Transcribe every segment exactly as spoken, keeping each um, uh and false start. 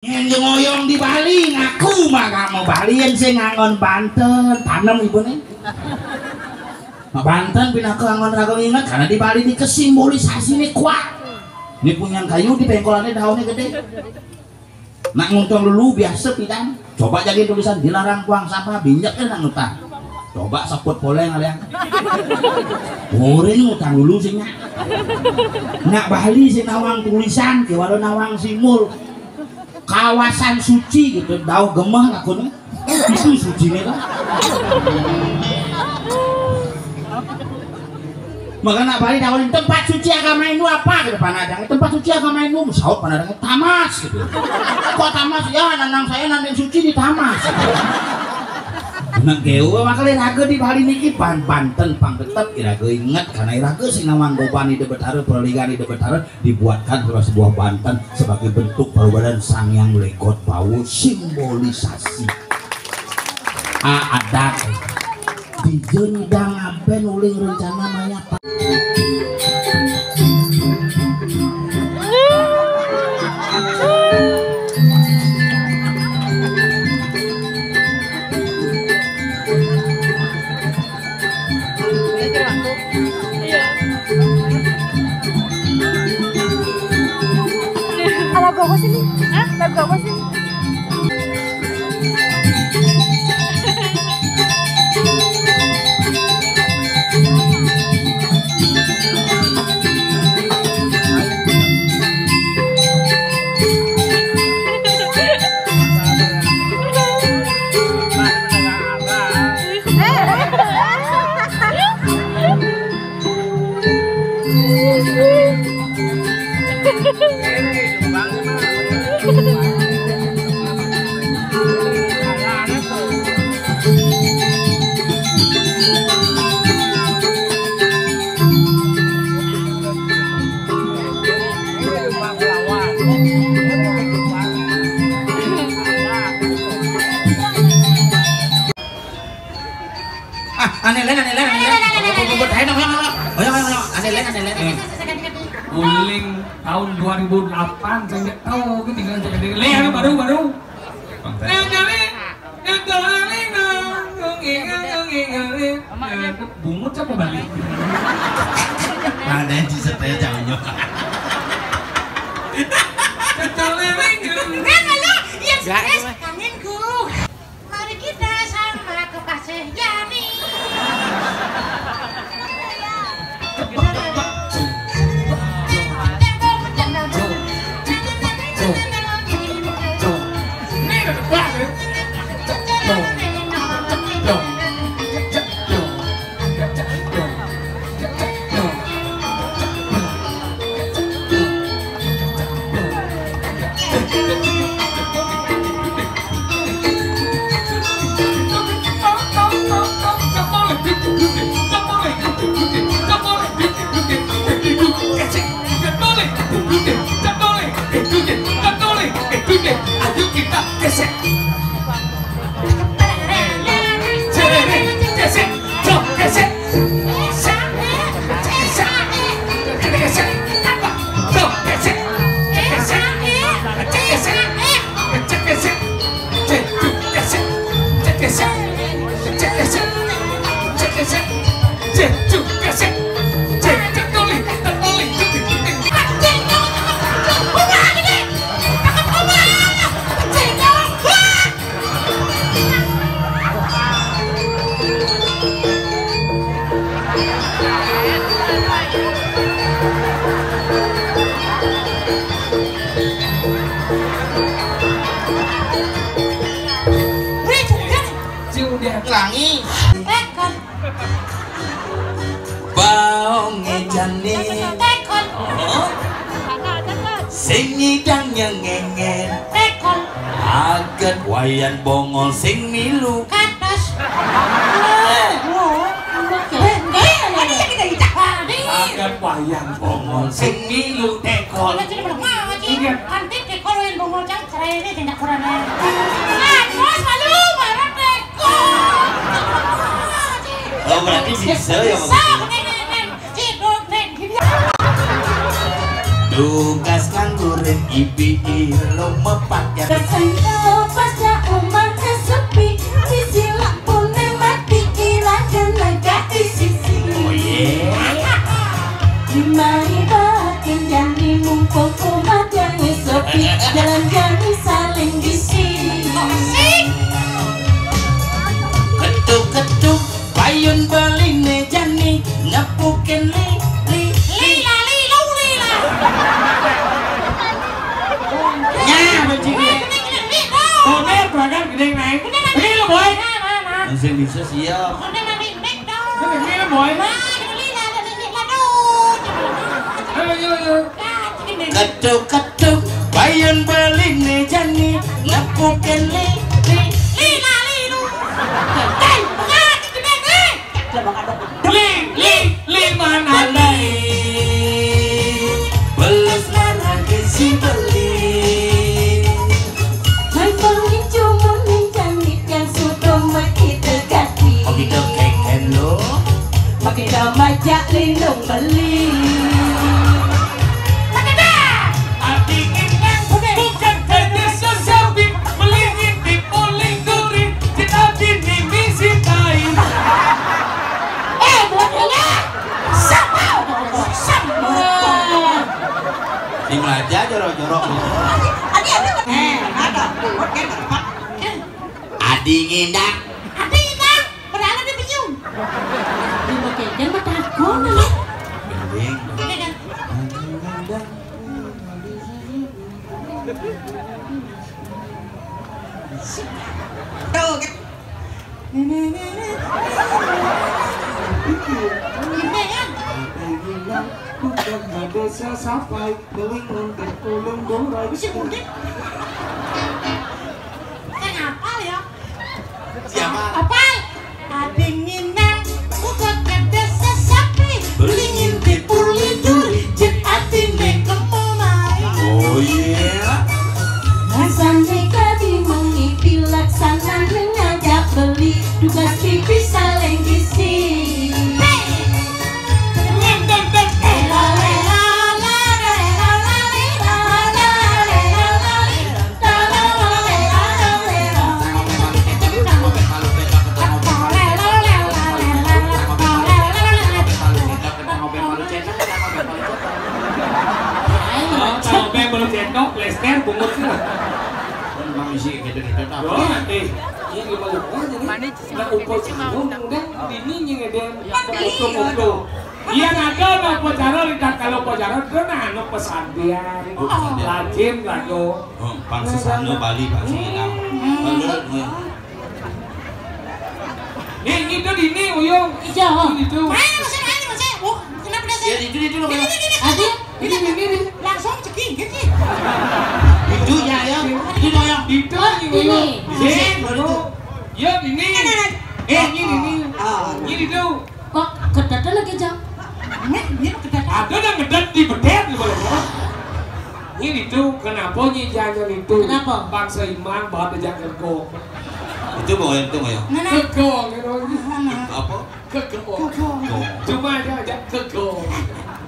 Yang ngoyong di Bali ngaku mah kamu Bali yang sing ngangon banten, tanem ibu nih. Nah, banten pinaka ngangon raga inget karena di Bali di kesimbolisasi nih kuat. Ini punya kayu di pengkolannya daunnya gede. Nak nguntong dulu biasa pidan. Coba jadi tulisan dilarang buang sampah, binjak ya nak ngutang. Coba sebut poleng kalian. Murin ngutang dulu sih nya. Nak Bali sih nawang tulisan, kiwala nawang simbol. Kawasan suci gitu, dauh gemah lakunya. Itu suci nih kan. Maka nak Bali tawarin tempat suci agama Hindu apa gitu panadang. Tempat suci agama Hindu, saut panadangnya tamas gitu. Kok tamas? Ya, nanang saya nanang suci di tamas. Nah, geu maka iraga di Bali niki ban banten pang tetep iraga inget karena iraga sing nawang goban Ida Betara, peralihan Ida Betara dibuatkan sebuah, sebuah banten sebagai bentuk perwujudan Sang Hyang Legot Bawa, simbolisasi. Ah, adat. Di jenjang aben uling rencana maya. Lagu apa sih ini? Hah? Lagu apa sih? Ah, aneh lain, aneh lain, aneh lain. Bubut, bubut, ayo, ayo, ayo. Ayo, ayo, ayo. Aneh lain, aneh lain. Eh. Uling tahun dua ribu delapan, saya nggak tahu, aku tinggal cek diri. Leh, baru, baru. Leh, kali, leh, kali, leh, kali, leh, kali. Eh, bungut siapa balik? Ada yang di setel jauhnya. Leh, kali, leh, kali. Iya, stres, kangenku. Mari kita sama ke Pasir Jani. Ayo kita gesek. Gesek. Gesek. Wih, juga nih. Si udah pelangi. Tekon. Baong ngejane. Tekon. Oh. Sing nyidang nyengengen. Tekon. Aget wayan bongol sing milu. Kados. Eh, oh, eh, eh, ini yang kita incar. Aget wayan bongol sing milu tekon. Kalau jadi belum ngaji, iya. Nanti tekon yang bongol cang cerai ini tindak kurang. Nah, terus malu marah tekon. Oh, berarti bisa ya, Bang? Bisa, bener, bener, bener. Cik, dot, nek, gini. Tugas nganggur Ibi ilo mepat ya. Kesengko pas ya umah kesepi, sisi lampune mati, ira kena gati sisi. Oh, iya. Dimari batin jani mumpung umah jani sepi, jalan jani saling bisi. Ketuk-ketuk payun beline jani ngepukin li, li, li. Lila, lilu, lila. Nya, bencing. Weh, gedeng, gedeng, gedeng, dong. Tomer, bahkan gedeng naik. Gedeng naik. Ini lo, boy. Nah, nah, nah. Sing bisa siap. Gedeng naik, gedeng, dong. Ini lo, boy. Nah, gedeng, lila, gedeng, lila, dong. Ayo, ayo, ayo. Nah, gedeng. Ketuk-ketuk, payun beline jani, ngepukin li, li. Lila, lilu. Gedeng, nah, gedeng, gedeng. Li, li, li mana lai? Belas mana ke si beli? Hai bang ijo mun jani yang sudah mati tegati. Oh, gitu, keken lo. Makin majak lindung beli. Ati ngindang bukan gadis sesapi, beli ngintip uling duri, cita bini misi tai. Eh, buat ini. Sama. Sama. Si melaja jorok-jorok. Adi, adi. Eh, ada. Buat dia tempat. Adi ngindang. Adi ngindang. Padahal ada binyung. Di Bekeken mah takut. Gending. Iya kan? Adi ngindang. Tuh, kan? Ini kan? Bukan ada sesapai, belingun berkulung durai. Bisa mudik? Saya ngapal ya? Siapa? Apal? Adinginan, uga gede sesapi, beli ngintip uli duri, jet atine kemulai. Oh, iya. Rasane kadi mengi dilaksanane ngajak beli, tugas tipis saling bisi. Hey! Kalau pengen belum cendok, lester, bungut sih lah. Kan emang isi gitu-gitu, tah. Oh, nanti. Ini gimana? Oh, jadi. Nah, umpul sambung, udah, ini nih, ngedem. Iya, umpul-umpul. Iya, nah, ada, nah, upacara, lihat kalau upacara, itu, nah, anu, pesantian. Oh, pesantian. Lajim, lagu. Oh, pang sesana Bali, pang singinang. Hmm. Balik, ya. Nih, ini tuh, di ini, Uyung. Iya. Ini tuh. Mana, masih, mana, masih? Oh, kenapa dia sih? Ya, itu, itu, lo. Ini, ini, ini. Aduh. Ini, ini, ini. Langsung ceking, gitu. Itu, ya, ya. Itu, ya. Itu, ini, Uyung. Ini. Sini, baru itu. Ya, ini. Ini, ini. Eh, ini, ini. Ah. Ini tuh. Kok kedada lagi, Jang? Nih, ini kedada. Ada yang ngedad di bedet, gitu, ya. Ini tuh, kenapa nyi jangan itu? Kenapa? Bangsa imang, bawa aja kego. Itu bawa itu, ya? Mana? Kego, gitu. Mana? Apa? Kego. Kego. Cuma aja, aja kego.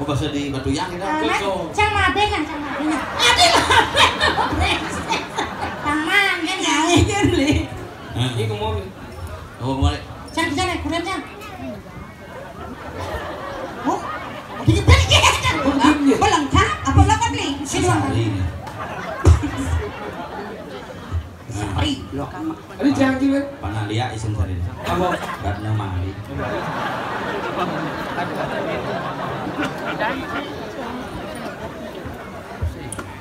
Oh, bahasa di Batu Yang, gitu? Ah, kego. Cang mabe, Cang, Cang mabe. Aduh, mabe, brengsek. Paman, kan, ya? Iya, Li. Hah? Ini ngomong. Ngomong balik. Cang, di sana, kurang, Cang. Oh, dikit balik ya, Cang. Oh, iya. Belengkap, apa belakang, Li? Sini, Bang. Sari. Sari, belakang. Ada janji, Bang? Pernah lihat isin tadi. Apa? Ratna Mali.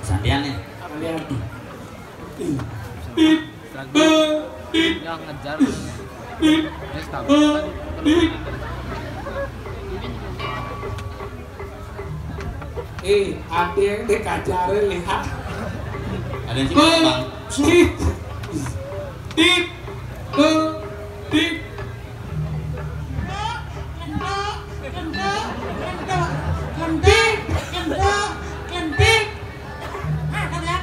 Sandian nih. Sandian. Tit, tit, tit, tit, tit. Eh, ada yang dikajarin, lihat. Ada yang sih, Bang. Tit, tit, tit. Kentik, kentik, kentik. Ah, kan ya.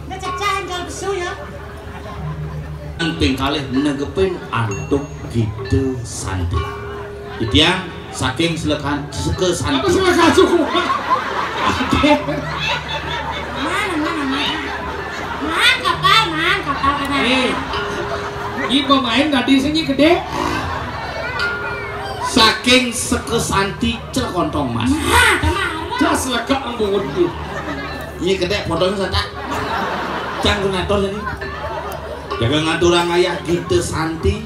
Ini cecah yang jual besu ya. Penting kalih negepin antuk kita santi. Titiang saking selekan seke santi. Apa selekan suku? Ada. Nah, Eh, ini pemain tadi sini gede. Saking seke Santi cel kontong mas. Nah, kemarin. Jas lega embungut. Ini gede fotonya sata. Cang ngatur ini. Jaga ngaturang ayah Gita Santi,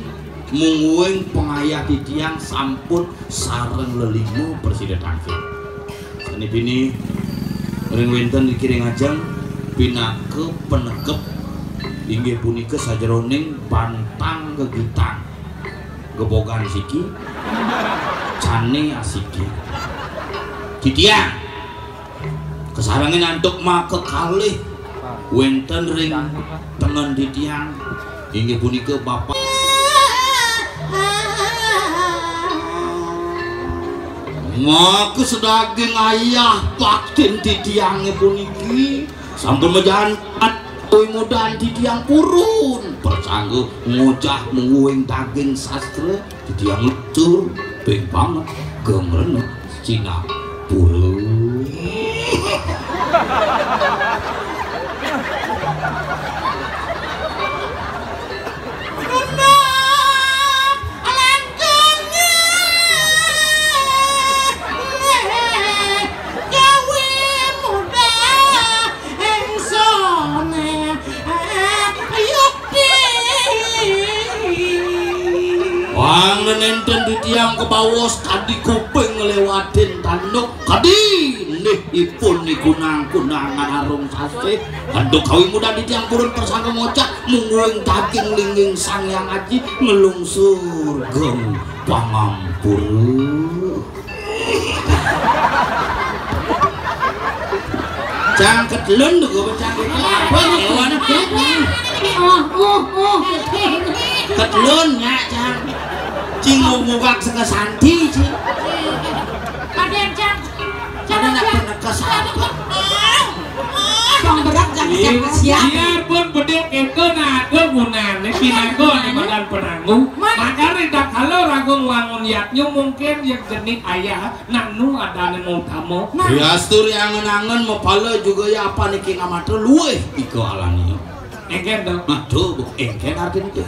mungguing pengayah titiang sampun sareng lelima prasida tangkil. Sane bini ring wenten ring ajeng pinaka penegep inggih punika sajeroning bantang gegitang gebogan siki cane asiki. Titiang kasarengin antuk maka kalih wenten ring tengen titiang inggih punika Bapak. Maka sedaging ayah baktin titiange puniki sampun majantat mudan titiang purun persangga ngojah mungguing daging sastra titiang lucur ping banget gemrene Cina pura. Wang nenten titiang kebaos kadi kuping nglewatin tanduk kadi nih ipun niku nang kunangan arung sasih. Antuk kawi muda titiang purun persangka ngocak mungguing daging lingging sang yang aji ngelungsur geng pangampura. Cang ketelun tuh gue cang ketelun. Apa nih? Hewan apa? Oh, oh, oh. Ketelun ya cang. Cing mau mugak seke santi cing. Paden cang. Cang nak peneka sapa? Bang berat cang siap. Biarpun beduk itu nado gunane pinago di badan penanggung. Maka rindak halo ragung wangun yatnyo mungkin yang jenik ayah. Nah, nu adane mau utama. Nah. Yasturi angen-angen mapala juga ya apa niki ngamatra luwih ika alani. Engken to. Aduh, bu engken artine to.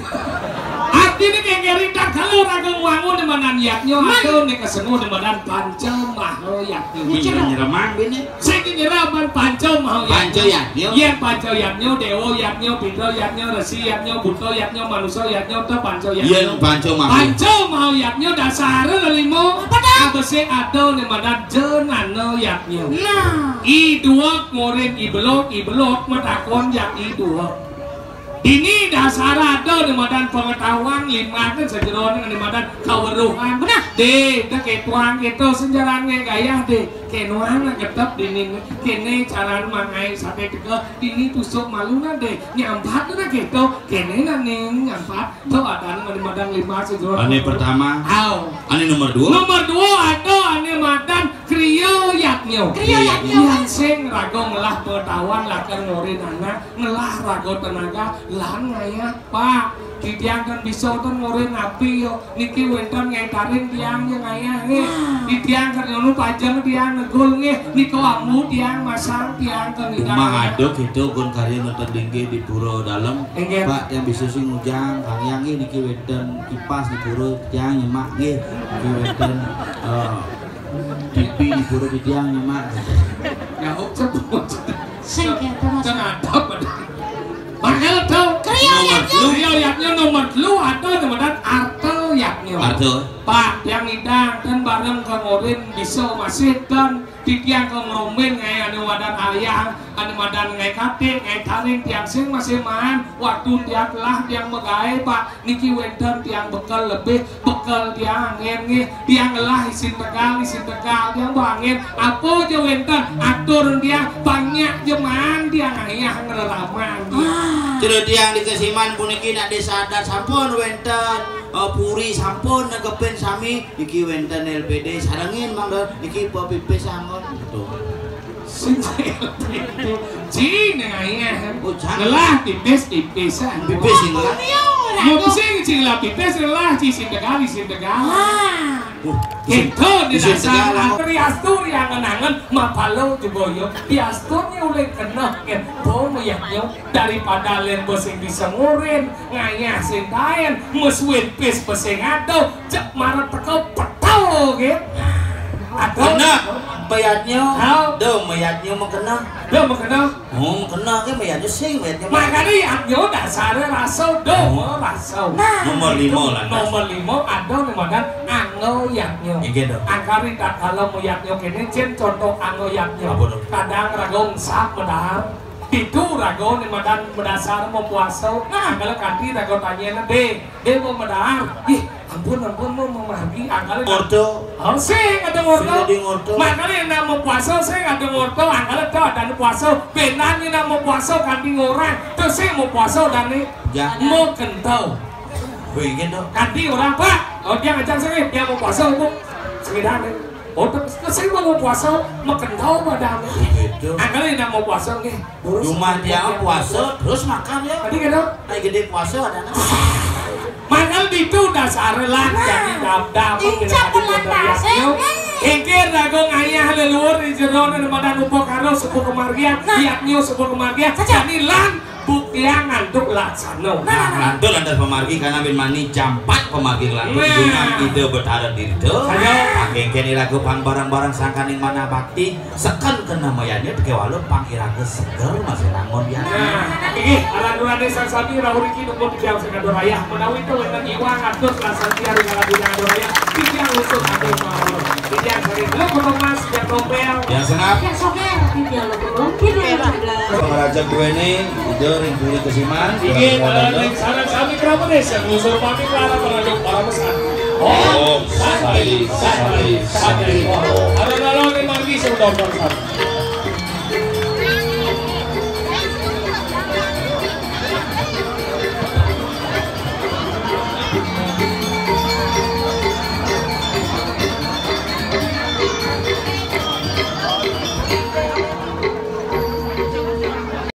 Artine engken rindak kalau raga wangun di manan yatnya, atau nek kesengu di manan panca maha yatnya. Bini nyeremang bini. Sing nyerah ban panca maha yatnya. Panca yatnya. Yen panca yatnya, dewa yatnya, pindra yatnya, resi yatnya, buta yatnya, manusa yatnya, ta panca yatnya. Yen panca maha. Panca maha yatnya dasare lelima. Apa dah? Abese ada ne madan jenana yatnya. Nah. I dua ngorin i belok, i belok matakon yak i dua. Dini dasar ada di madan pengetahuan lima kan sejeroning di madan kaweruhan. Benar. Deh, deh ketuang itu senjaran gayah deh. Kenuan ketep dini kene cara mangai sate teke dini tusuk malu deh nyampat na gitu kene nani nyampat tuh ada di madan lima sejeroning. Ane pertama. Au. Ane nomor dua. Nomor dua ada ane madan kriyo yatnyo. Kriyo yatnyo. Yang sing raga ngelah pengetahuan lakar ngorin anak ngelah raga tenaga lan ngayah. Pak, titiang kan bisa ten ngorin api yo. Niki wenten ngetarin tiang yang ngayah nggih. Titiang kan ngono pajang tiang negul nggih. Nika ambu tiang masang tiang kan. Cuma ada gitu pun karya nonton tinggi di pura dalam. Enggak. Pak, yang bisa sih ngujang kang yang nggih niki wenten kipas di pura tiang nyemak nggih. Niki wenten eh, T V di pura titiang nyemak. Ya, oh, sebut. Sing keto, Mas. Sing ada pada. Bakal tau. Kriyo yatnyo. Kriyo yatnyo nomor telu ada temenan artel yatnyo. Artel. Pak, yang ngidang dan bareng ke ngorin bisa masih dan titiang ke ngerombin ngai ane wadan ayah, ane wadan ngai katik, ngai taring tiang sing masih maan. Waktu tiang telah tiang megawe, Pak. Niki wenten tiang bekel lebih, bekel tiang angin nggih, tiang ngelah isin tegal, isin tegal tiang bangin, apa je wenten atur tiang banyak jeman tiang ayah ngereraman. Wah. Cedek tiang di Kesiman puniki nak desa adat sampun wenten eh, puri sampun negepin sami niki wenten L P D sarengin mangga niki pepipis sampun. Tuh. Sing Cina ya. Oh, jangan. Lelah tipis-tipisan. Pipis sing lelah. Mau pusing cing lah pipis lelah ci sing tegal sing tegal. Wah. Wah, itu di bisa dasar tegal, kok. Riastu riangen-angen mapalo juga yo. Riastu Uling keneh, nggih. Bo mayadnya daripada lén besing disengurin, ngayah sing taén, mesuit pis besing aduh, cek mara teka petel, nggih. Aduh. Keneh, mayadnya. Hao. Duh, mayadnya mengkeneh. Duh, mengkeneh. Oh, mengkeneh, nggih, mayadnya sing, mayadnya. Makanya yadnya dasarnya rasa, duh, rasa. Nah. Nomor lima lah, Mas. Nomor lima ada nih, Madan, angga yadnya. Inggih, duh. Angkari tak kalau mayadnya kéné, cén contoh angga yadnya. Apa, duh? Kadang raga ngesap, Madan. Ditu raga né Madan madasar mau puasa. Nah, kalau kanti raga tanya, "Dé, Dé mau madasar?" "Ih, ampun, ampun, mau mamargi." Angkal ngorta. Oh, sing ada ngorta. Sing ada ngorta. Makanya nak mau puasa, sing ada ngorta. Angkal tuh ada puasa. Benang ini nak mau puasa, kanti ngorang. Tuh sing mau puasa dan nih. Ya. Mau kentau. Wih, gitu. Kanti orang, "Pak, oh, dia ngajak sih, dia mau puasa, Bu." Sekedar nih. Oh, terus, terus saya mau puasa, mekentau badan. Gitu. Angkal ini nak mau puasa, nggih. Cuma dia puasa, terus makan ya. Tadi gitu. Kayak gede puasa ada. Makanya itu dasar lah, nah, jadi dam-dam, incap pelantas, eh, eh. Pikir lagu ngayah leluhur di jero dan pada numpuk karo sepuh kemargian, nah, liatnya sepuh kemargian. Saja. Jadi lan buktian ngantuk laksana. Nah, nah, nah. Lantur lantas pemargi karena bin mani jam empat pemargi lantur. Nah. Dengan ide Betara Dirga. Saja. Pakai kene lagu pang barang-barang sangkaning mana bakti. Seken kena mayanya tekewala pang iraga seger masih langon ya. Nah, inggih, aran durane sang sami rawuh iki numpun titiang sing atur ayah. Menawi to wenten iwang atus lasan tiar ing aran durane atur ayah, titiang utus atur mawon. Titiang sami belum berkemas, titiang tompel. Yang senap. Titiang soker, titiang lutung, titiang jamblang. Pengrajak duwene, ida ring puri kesiman. Inggih, aran ring sareng sami krama desa, ngusur pamit lara pengaduk para pesan. Om Santi, Santi, Santi. Aran alon ing margi sing udah